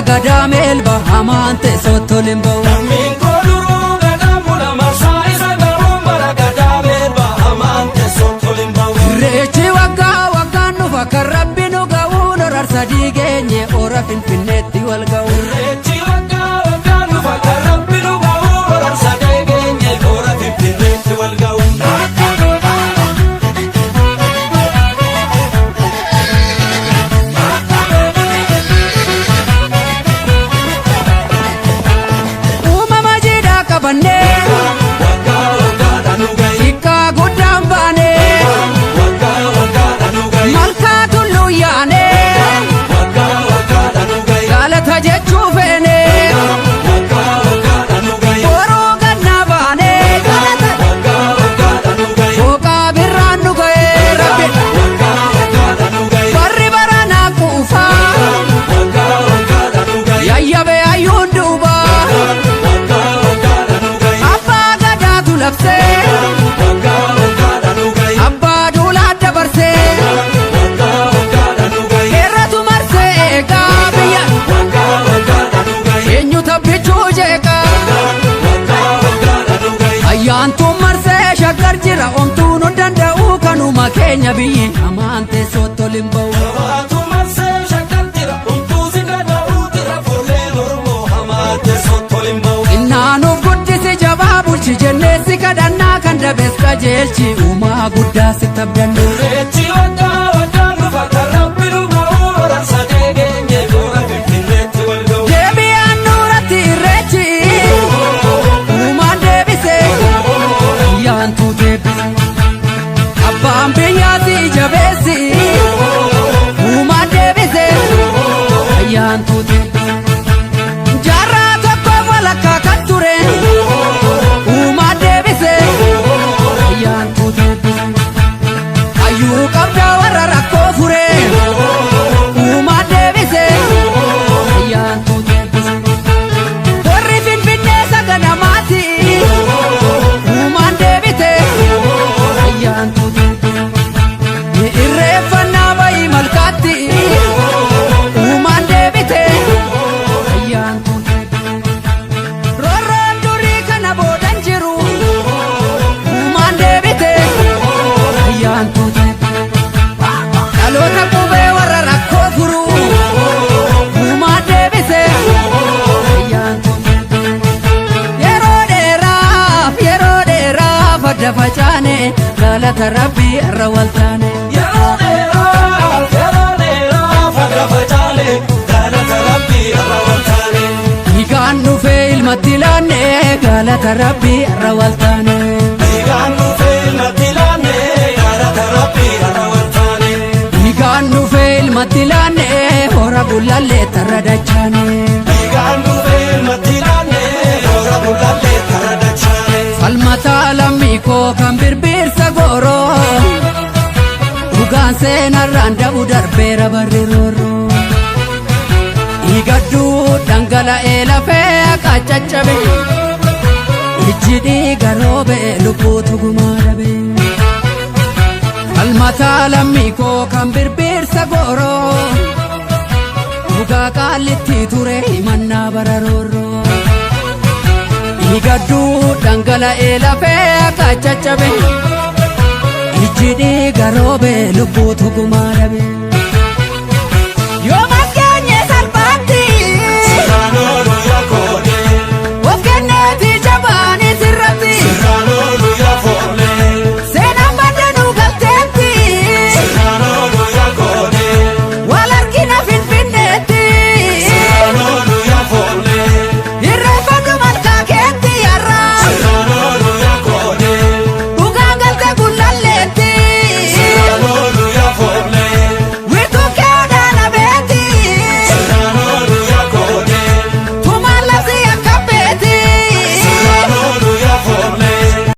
bara gadaa meelba hamaan teessootti ol hin ba'u. Lammiin koo duruu gadaan bula marsaa isa gahuun bara gadaa meelba hamaan teessootti ol hin ba'u. Irreechi waggaa waggaan dhufa kan rabbi nu ga'uun horarsa diigeenye hora Finfinneetti wal ga'u. Irreechi waggaa waggaan dhufa kan rabbi nu ga'uun horarsa diigeenye hora Finfinneetti wal ga'u. Uumama jiidhaa qabannee Waggaa waggaadhaan nu ga'i. xiqqaa guddaan baanee Waggaa waggaadhaan nu ga'i. malkaa tulluu yaanee Waggaa waggaadhaan nu ga'i. galata jechuu feenee Waggaa waggaadhaan nu ga'i. boruu gannaa baanee galata Waggaa waggaadhaan nu ga'i. booqaa birraan nu ga'ee rabbi Waggaa waggaadhaan nu ga'i. barri baranaa quufaa Waggaa waggaadhaan nu ga'i. yayyabee hayyuun duubaa Waggaa waggaadhaan nu ga'i. abbaa gadaatu labsee Waggaa waggaadhaan nu ga'i. abbaa duulaa dabarsee Waggaa waggaadhaan nu ga'i. heeratu marsee eegaa biyya Waggaa waggaadhaan nu ga'i. eenyu tabbichuu jeeqaa Waggaa waggaadhaan nu ga'i. ayyaantuun marsee shaggar jira omtuun hin danda'u kanuma keenya biyyi hamaan teessootti ol hin ba'u. Jabaatu marsee shaggar jira homtuu si danda'uu jira fuulleen Oromoo hamaa teessootti ol hin ba'u. Innaanuuf guddisi jabaa bulchi jennee si kadhannaa kan dabees qajeelchi uumaa guddaa si tabdannu. Irreechi waggaa waggaan dhufa kan rabbi nu ga'uu horarsa deegeenye toora Finfinneetti wal ga'u. Deebi'aan nuuratti irreechi uumaan deebise ayyaantuu deebise abbaan biyyaasi jabeessi uumaan deebise ayyaantuu deebise jaarraa tokko walakkaa kan ture uumaan deebise ayyaantuu deebise hayyuu qabda warra rakkoo fure uumaan deebise ayyaantuu deebise. Warri Finfinnee saganamaati. Uumaan deebite. Ayyaantuu deebite. Ni irreeffannaa bayii malkaatti. Uumaan deebite. Ayyaantuu deebite. Roorroon durii kana boodan jiru. Uumaan deebite. Ayyaantuu deebite. Dhaloota qubee warra rakkoo furu. Uumaan deebise. Ayyaantuu deebite. Yeroo dheeraaf yeroo dheeraaf adda facaane galata rabbii irra waltaane. Yeroo dheeraaf yeroo dheeraaf adda facaane galata rabbii irra waltaane. Dhiigaan dhufee ilmatti laanne galata rabbii irra waltaane. Dhiigaan dhufee ilmatti laanne galata rabbii irra waltaane. Dhiigaan dhufee ilmatti laanne hora bulallee tarra dachaane. Dhiigaan dhufee ilmatti laanne hora bulallee tarra dachaane. Falmataa lammii koo kan birbirsa gooroo dhugaan seenarraan dabu darbeera barri roorroo. Dhiigadduu dhangala'ee lafee akka caccabe ijji dhiiga roobe lubbuutu gumaa dhabe. Falmataa lammii koo kan birbirsa gooroo dhugaa qaallitti ture himannaa bara roorroo. Dhiigadduu dhangala'ee lafee akka caccabe ijji dhiiga roobe lubbuutu gumaa dhabe.